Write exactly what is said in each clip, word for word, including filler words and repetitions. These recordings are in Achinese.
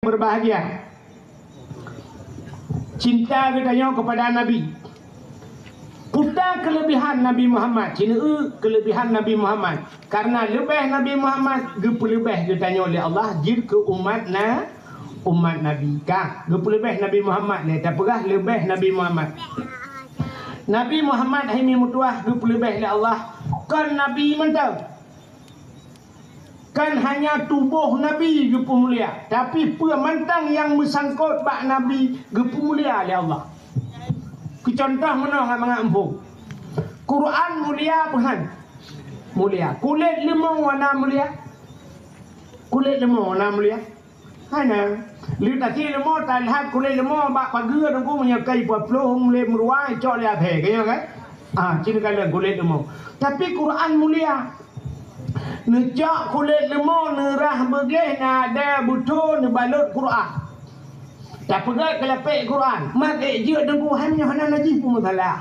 Berbahagia. Cinta geutanyoe kepada Nabi. Peue keulebihan Nabi Muhammad? Ci neueu keulebihan Nabi Muhammad. Karena leubeh Nabi Muhammad, geupeuleubeh geutanyoe lé Allah jeuet keu umat na-, umat Nabi. Ka, geupeuleubeh Nabi Muhammad lé, tapeugah leubeh Nabi Muhammad. Nabi Muhammad hai mi meutuwah geupeuleubeh lé Allah, kon nabi mantong. Kan hanya tuboh Nabi geupeumulia, tapi peue mantong nyang meusangkot bak Nabi geupeumulia lé Allah. Keu contoh meunoe mangat muphom. Quran mulia peue han? Mulia. Kulét leumô na mulia? Kulét leumô na mulia? Hana. Lé tasie leumô, talhat kulét leumô bak pageue teungku, meunyoe ka ipeuplôh lé meuruwa, icok lé aphé, ka nyoe kan? Ah, ci neukalon kulét leumô. Tapi Quran mulia. Neucok kulét leumô, neurah beugleh, neuadèe beutho, neubalot Quran. Tapeugèt keu lapék Quran. Mat ék jeuet teungku, hai meunyoe hana najih peue masalah.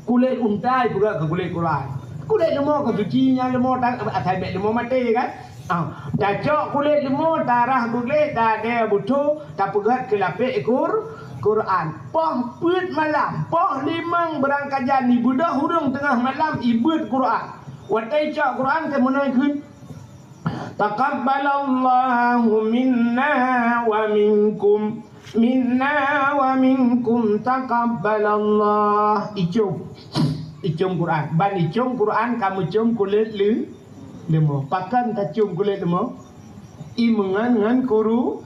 Kulét unta ipeugèt keu kulét Quran. Kulét leumô ka suci, nyang leumô ta-, asai bèk leumô maté kan? Ah, tacok kulét leumô, tarah beugleh, taadèe beutho, tapeugèt keu lapék Qur-, Quran. Poh peuet malam, poh limong beurangkajan, ibeudôh ureueng teungoh malam ibeuet Quran. Watèe icok Quran, teuh meunoe kheun, "Taqabbalallahu minna wa minkum, minna wa minkum taqabbalallah." Icôm. Icôm Quran. Ban icôm Quran ka meucôm kulét leu-, leumô. Pakon tacôm kulét leumô? Imeungon ngon kuru-,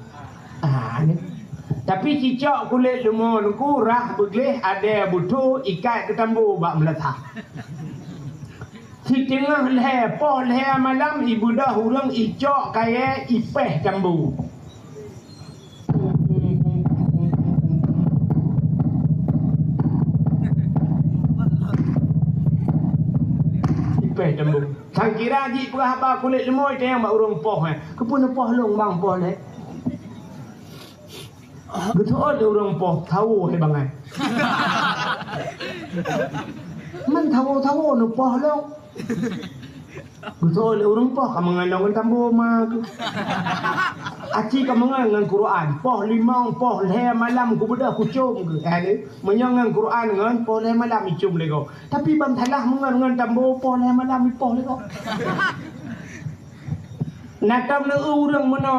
ah, ni. Tapi cicok kulét leumô teungku, rah beugleh, adèe beutho, ikat keu tambo bak meulasah. Siteungoh lhèe, poh lhèe malam, ibeudôh ureueng, icok kayèe, ipèh tambo. Ipèh tambo. Sangkira jih peugah haba kulét leumô, itanyong bak ureueng poh, eh. Keupeue neupoh lôn bang poh lhèe? Geuteuôt lé ureueng poh, thawo lé bangai. Man thawo-thawo neupoh lom. Geuteuôt lé ureueng poh, ka meungon lom ngon tambo ma keuh. Aci ka meungon ngon Quran, poh limong, poh lhèe malam kubeudôh kucôm keuh. Eh, meunyoe ngon Quran ngon poh lhèe malam icôm lé gob. Tapi ban salah meungon ngon tambo poh lhèe malam ipoh lé gob. Na tom neueu ureueng meunoe.